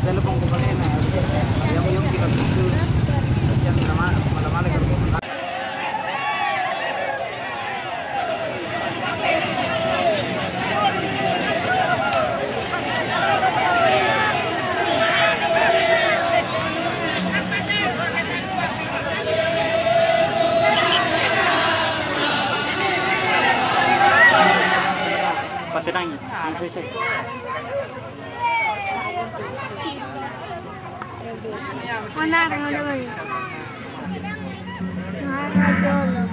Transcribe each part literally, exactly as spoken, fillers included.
Telepon ko kanina. Yung, yung pinag-, yung pinag-, Patinang, ang sisi. Wala, wala ba yun? Wala, wala.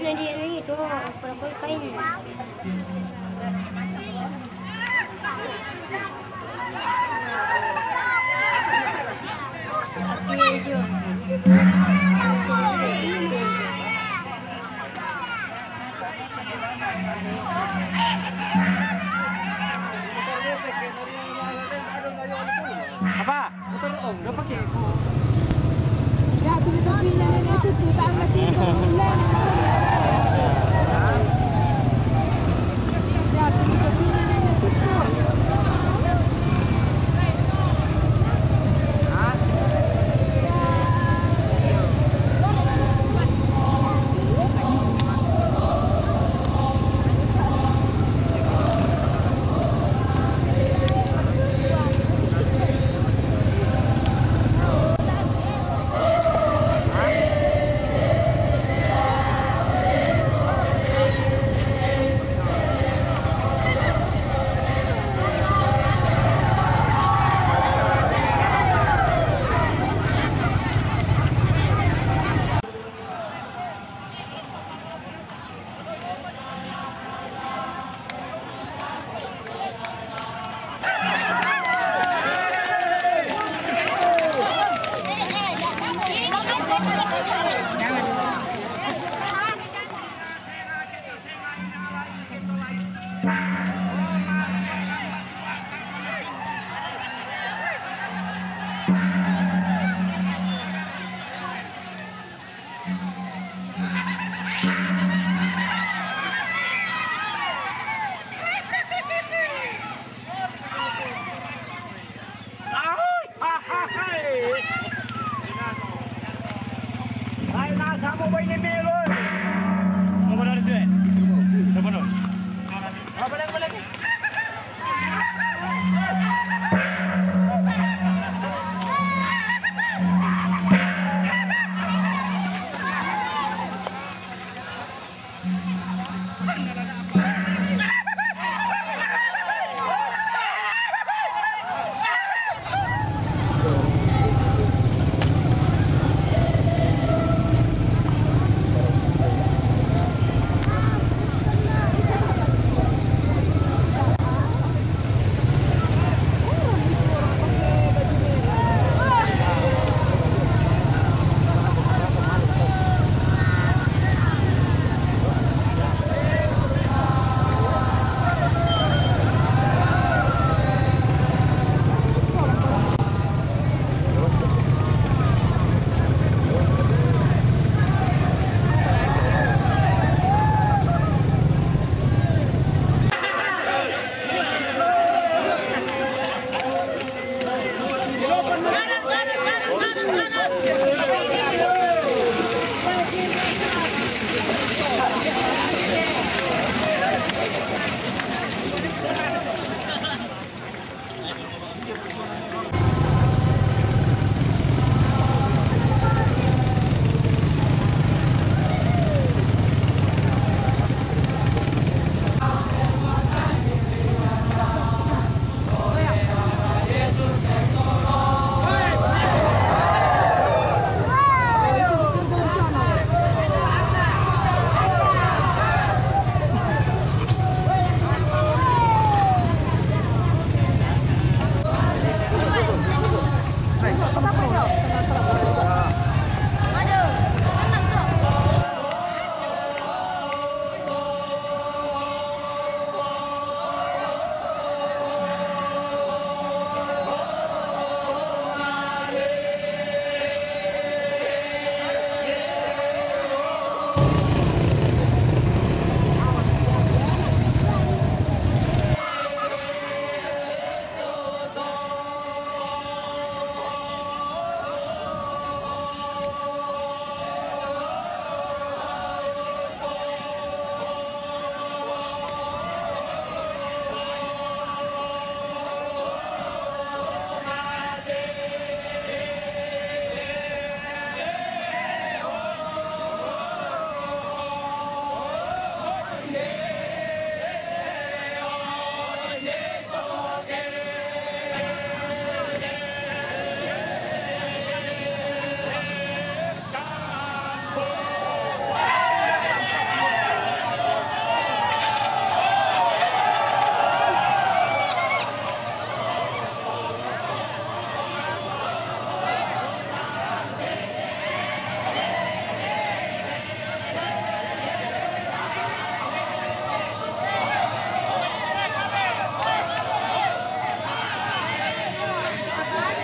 Hindi, ano ito? Para ko kain. Apa? Motor, Om. Udah pakai.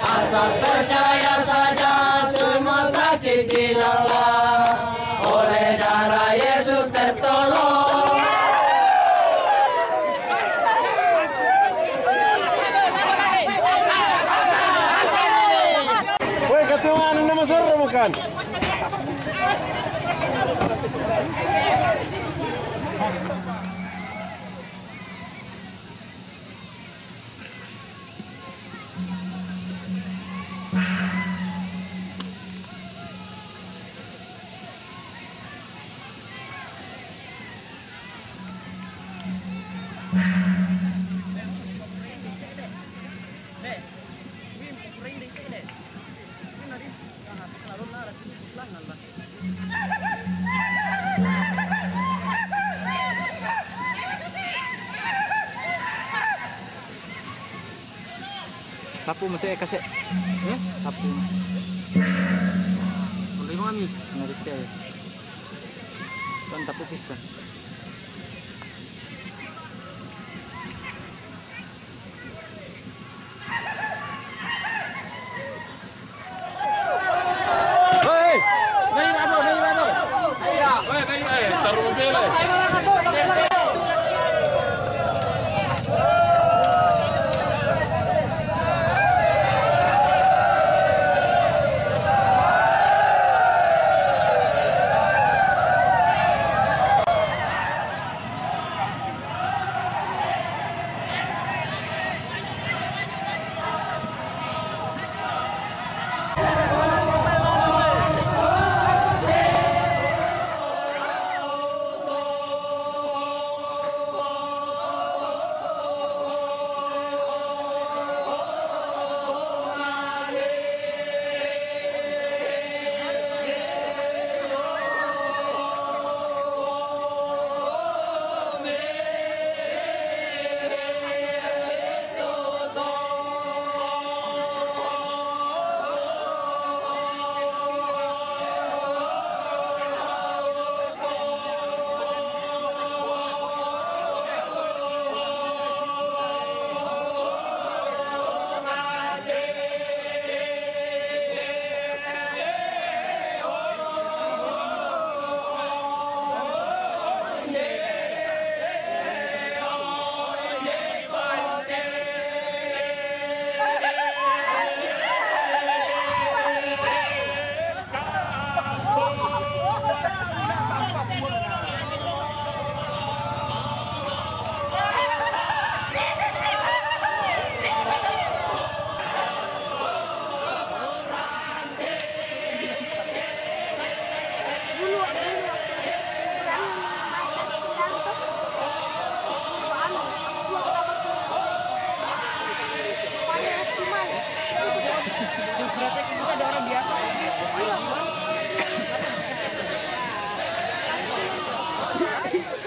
Asal percaya saja, semua sakit hilanglah. Oleh darah Yesus tertolong. Weh, kata mana nama suara makan? Tapu mate kase. Eh? Tapu. Boleh mami. Nari se. Kan tapu pisah.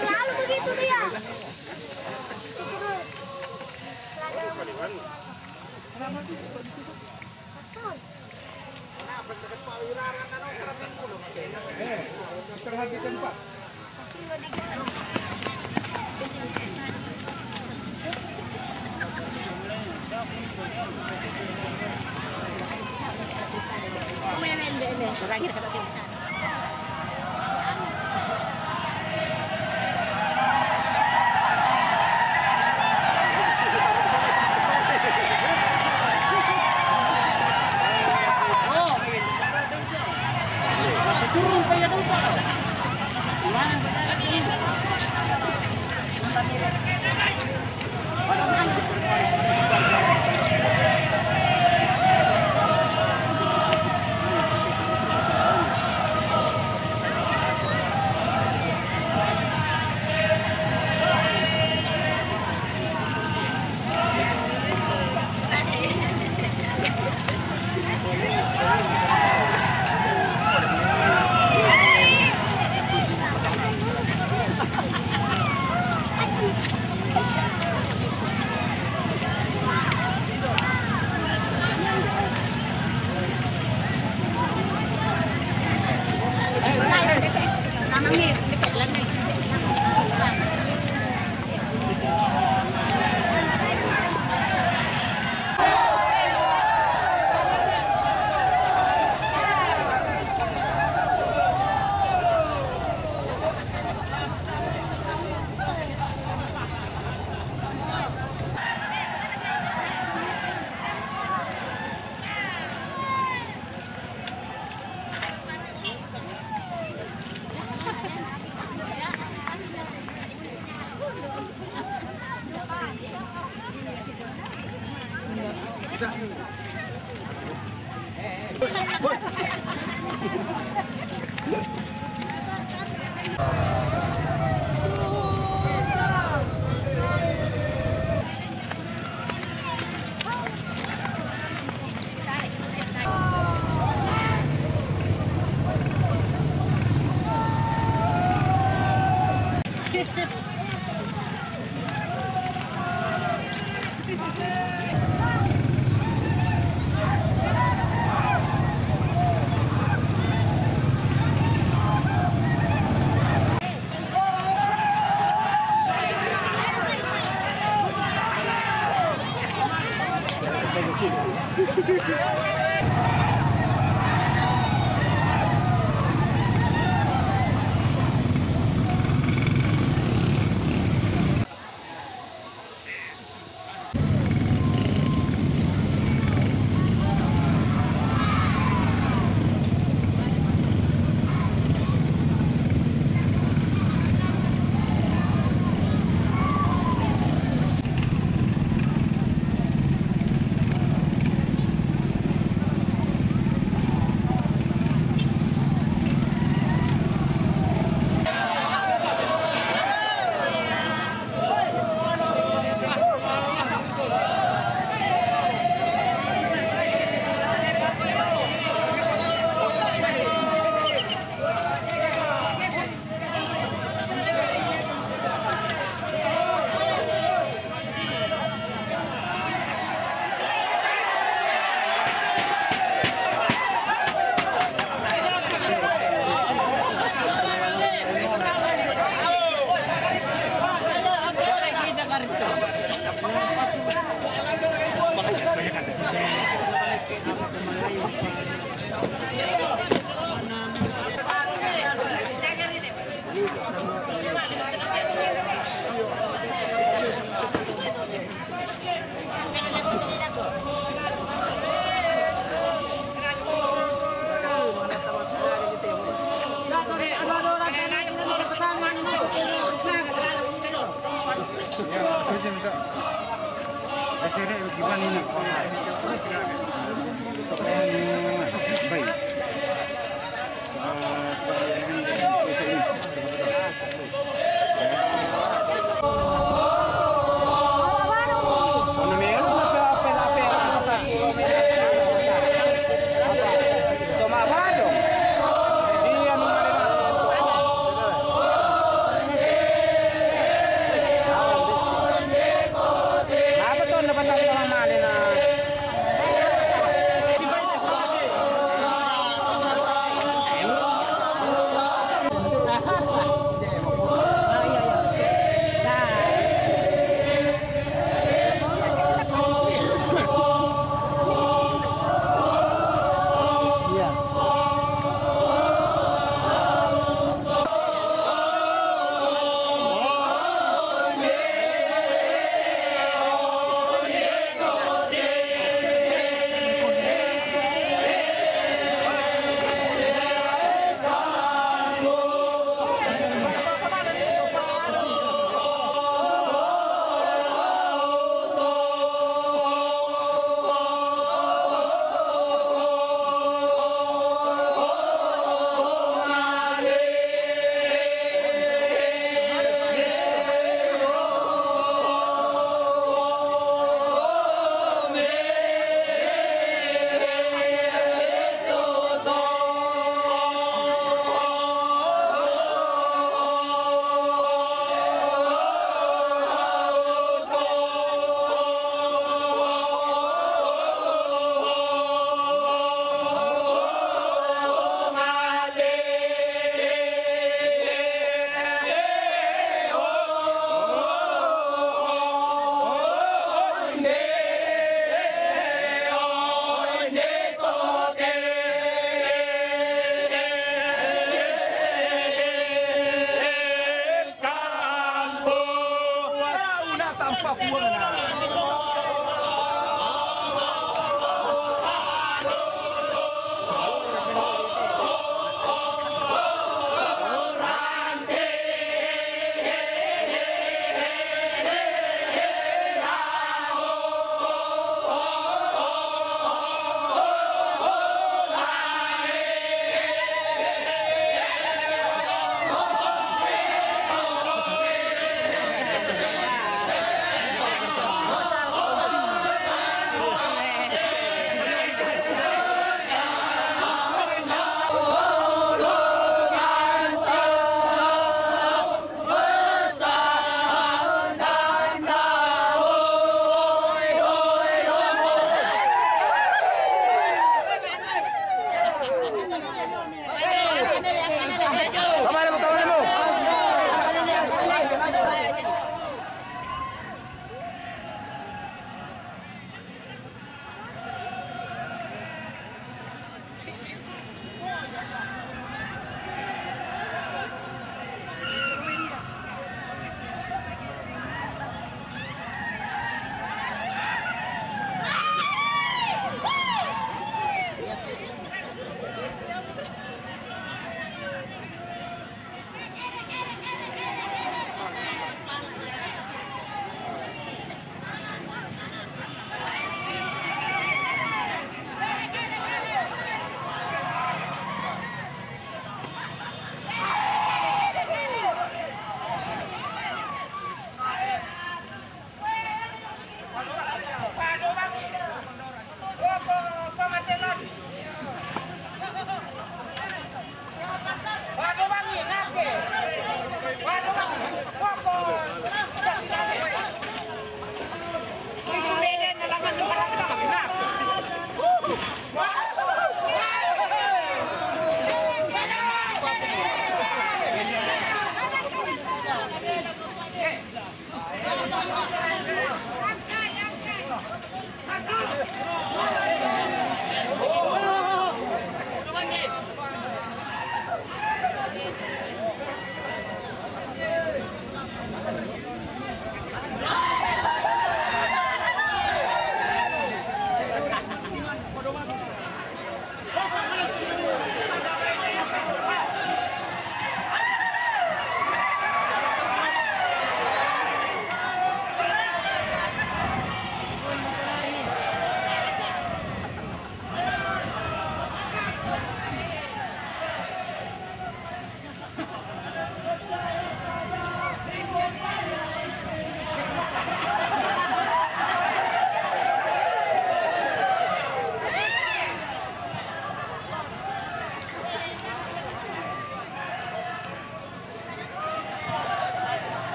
Selalu begitu dia.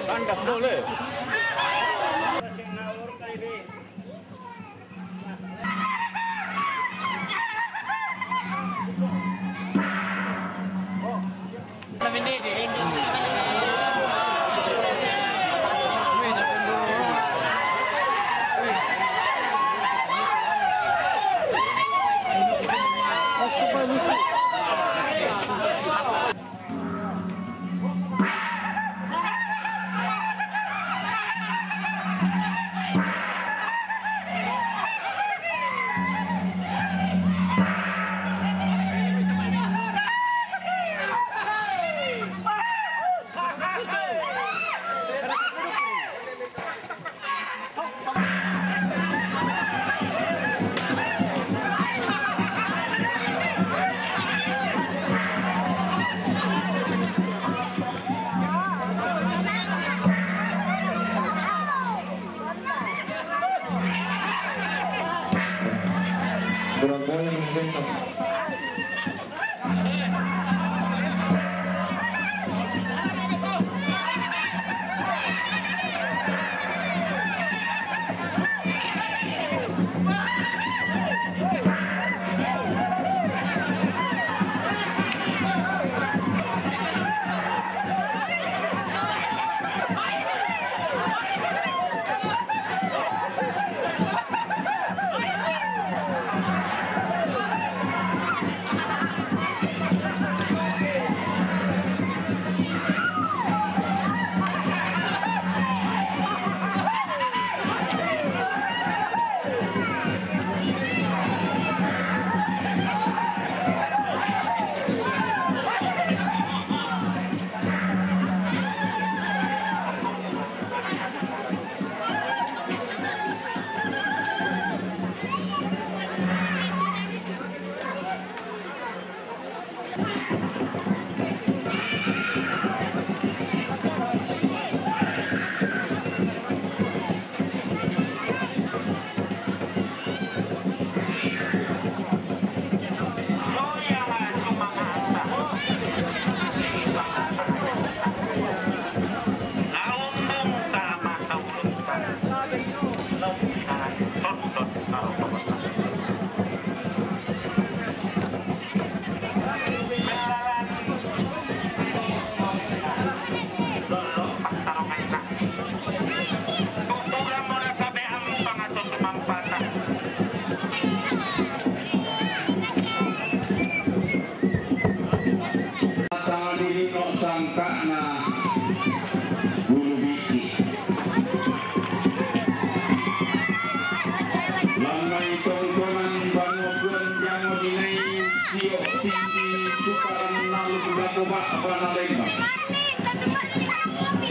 Kandas dulu. Surabaya menang. Tama diri no sangkana bulu biti. Lamai tongkonan banua kuan jango dinai sio tinggi sukaran nalu bulaku bak bana lembang.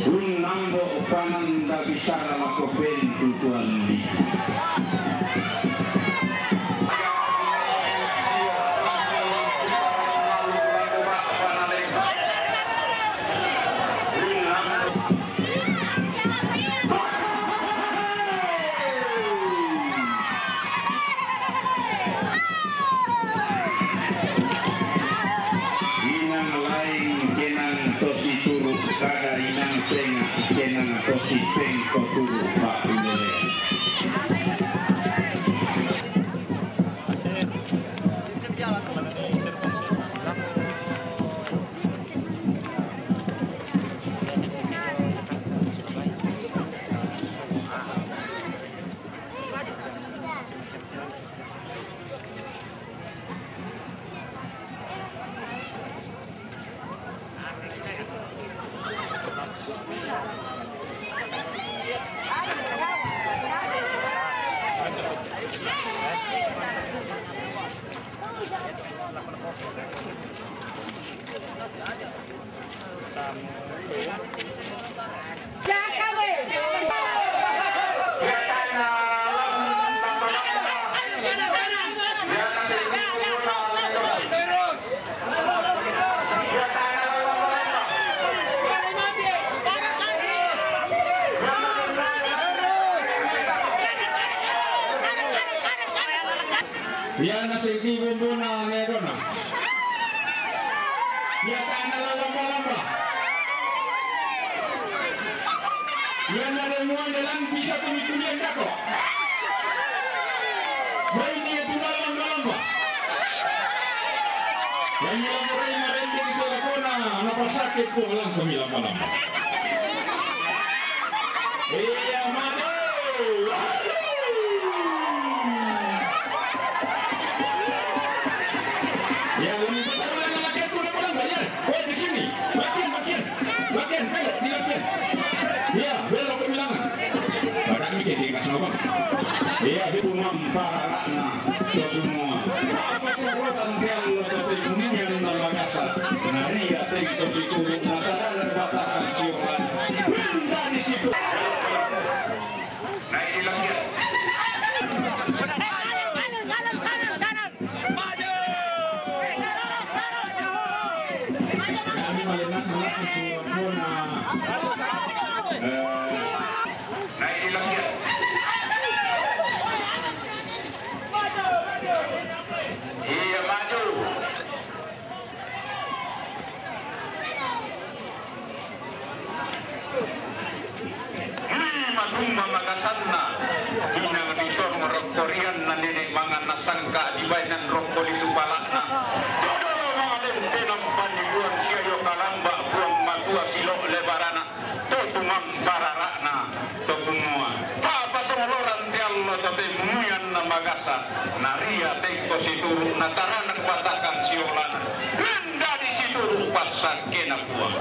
Unang bo pananda bicara lako pentu tuan di. Inang lain kenang tosi turu, kada inang senga kenang tosi pengko turu, Pak Indele. Yana segi bumbuna ne dona. Ya kana la lamba-lamba. Yana de muan de lang bisa tumi kulian dako. Baini ya tuna lamba-lamba. Yang yang rai marende di Solakona, napa sakit ko lang kami lamba-lamba. Iya, maju. Ya, lebih betul lagi latihan, udah pulang, Daniel. Oh, di sini. Latihan, latihan. Latihan, belok, di latihan. Iya, belok ke bilangan. Badan ini kayak di Mas Nobang. Iya, itu mampararana. Semua. Apa sorotan tiang lo sesuai bunyian dan bagasa. Nah, iya, tengok itu. Nah, sadar dan batalkan sioran. Pindah di situ. Nah, ini lagi. Kami melihat semua siswa pun, eh, Nah, ini lagi. Iya, maju. Hi, matumma magasanna. Hinang disong rokkorianna nene' manganna sangka' dibaenan rokko lisu pala'na. Jodolo mangalente nampa nibuang siayo kalamba Puang Matua silo' lebarana. To tumamparara'na, to kumua, tapasongoloran te allo to te muyanna magasa, naria tengko situru' nataranak batakan siolana, renda di situru' passakkena Puang.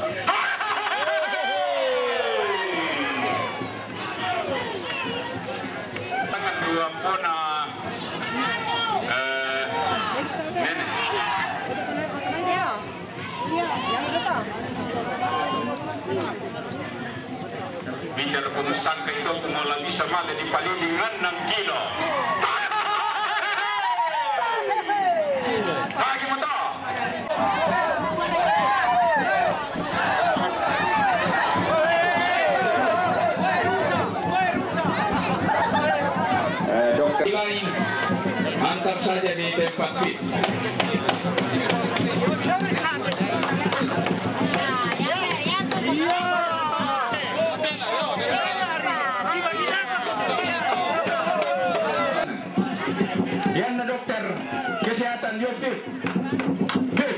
Tangan dua pona, eh, nene'. Minda pun sangka itu aku malah bisa male di palilingan nang kilo. Pagi mata. Eh, dokter. Antar saja di tempat fit. Yan na dokter kesehatan, yo, fit. Fit.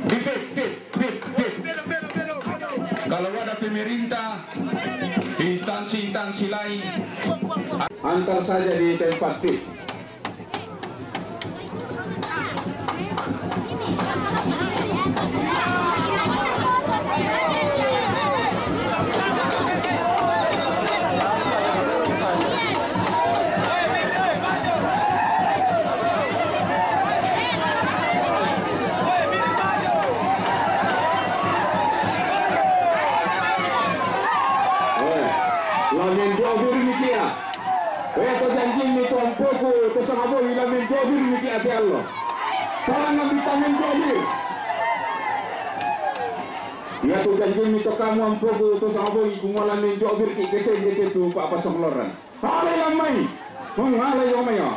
Di fit, fit, fit, fit. Kalau ada pemerintah, instansi-instansi lain, antar saja di tempat fit. Lamen dua biri mikia. Eh, to janjimmi to ampoku, to sangabohi lamen jobir miki ate allo. Salang ambi tamen jobir. Iya to janjimmi to kamu ampoku, to sangabohi kumua lamen jobir ki kesende ketu pa pasong loran. Halai lamai. Mong halai yo mayo.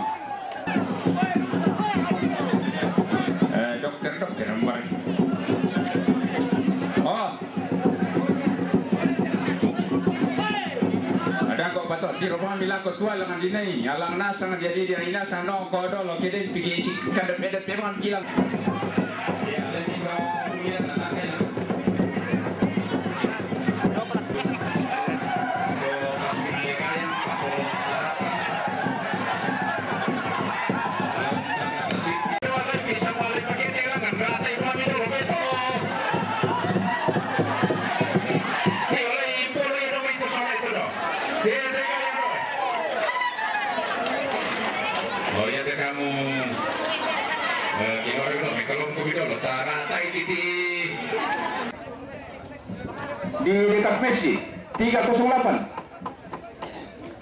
Eh, dokter, dokter, ambar. Oh. Ada ko pato, tiro pamilako tua langan dinai, alang nasang jadi dia ina sano kodo lo kede pigi isi kadep-edep memang kilang. Oh, iya, kamu. Eh, gimana dulu? Kalau mau video lo, tara, tai, titi. Di dekat masjid, tiga kosong delapan.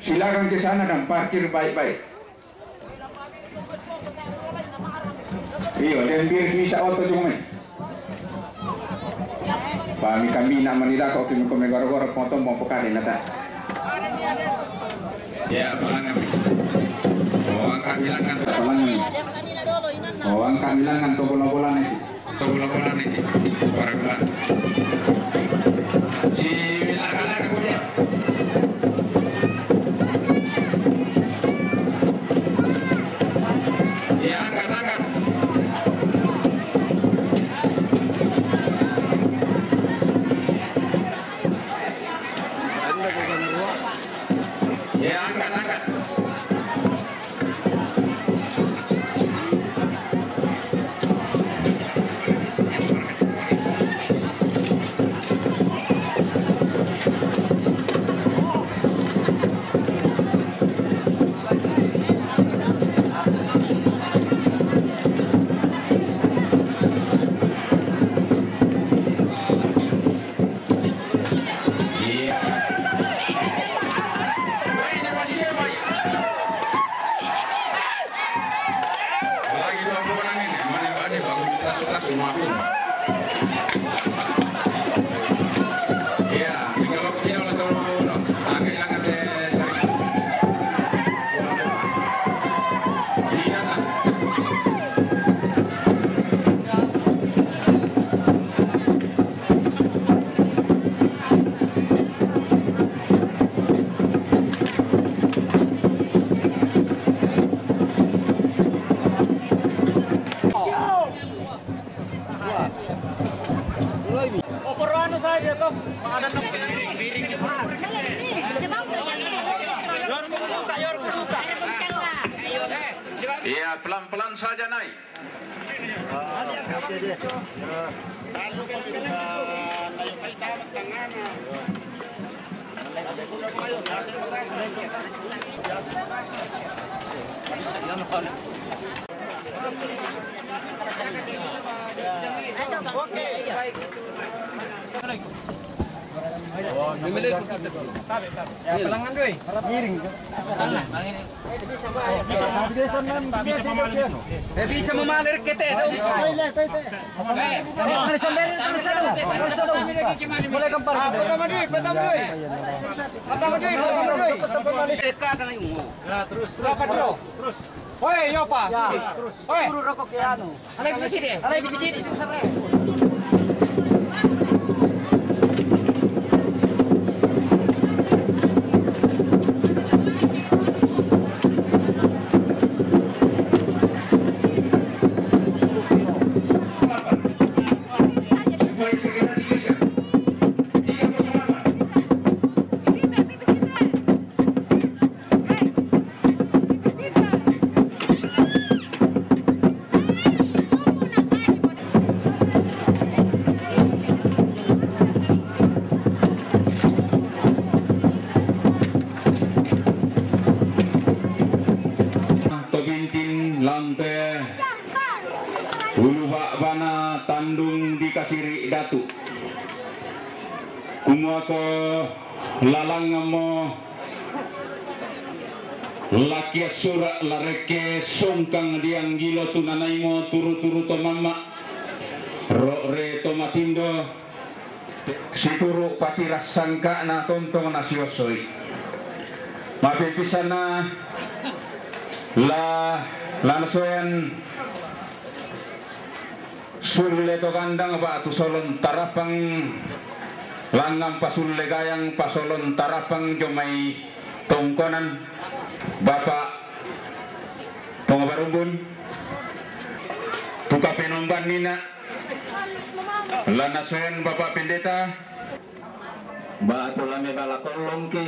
Silakan ke sana dan parkir baik-baik. Iyo, den biris misa oto cuma. Pami kami nak manira kok kami kome goro-goro potong bawang pekade nata. Ya, mana kami? Oh, angkat Bilangan. Bilangan. Oh, angkat bilangan tu bola-bola ni. Tu bola-bola ni. Para bola. Si bilangan aku dia. Ya, angkat, angkat. Ya, angkat, angkat. Iya. Wah, ini masih siapa ya? Lagi dua puluh orang ini, mana ada bagus, tasu-tasu, maaf. Iya, kalau tidak oleh tolong, agak hilang. Iya. Oper anu saja toh, ada. Iya, pelan-pelan saja naik. Ya, pelangan, doi. Miring. Pelangan, pelangan ini. Bisa, bisa memalir kita dong. Eh, mulai kempar. Ah, pertama doi, pertama doi. Pertama doi, pertama doi. Ya, terus, terus. Apa, bro? Terus. Woi, yo, Pak. Ya. Terus. Woi. Turu rokok ke anu. Alai di sini, alai di sini, sini, sini. Tobintin lampe ulu bak bana tandung di kasiri datu. Kumako lalang mo lakia sura lareke songkang diang gilo tunanai mo turu-turu to mama. Rok re to matindo. Situru patiras sangka na tontong na siosoi. Mapipisana la lanasoyan. Sulle to gandang ba tu solon tarapang langang pasulle gayang pasolon tarapang jomai tongkonan Bapak Pongobarumbun tuka penomban nina lanasoyan Bapak Pendeta. Ba tu lame bala kollongki.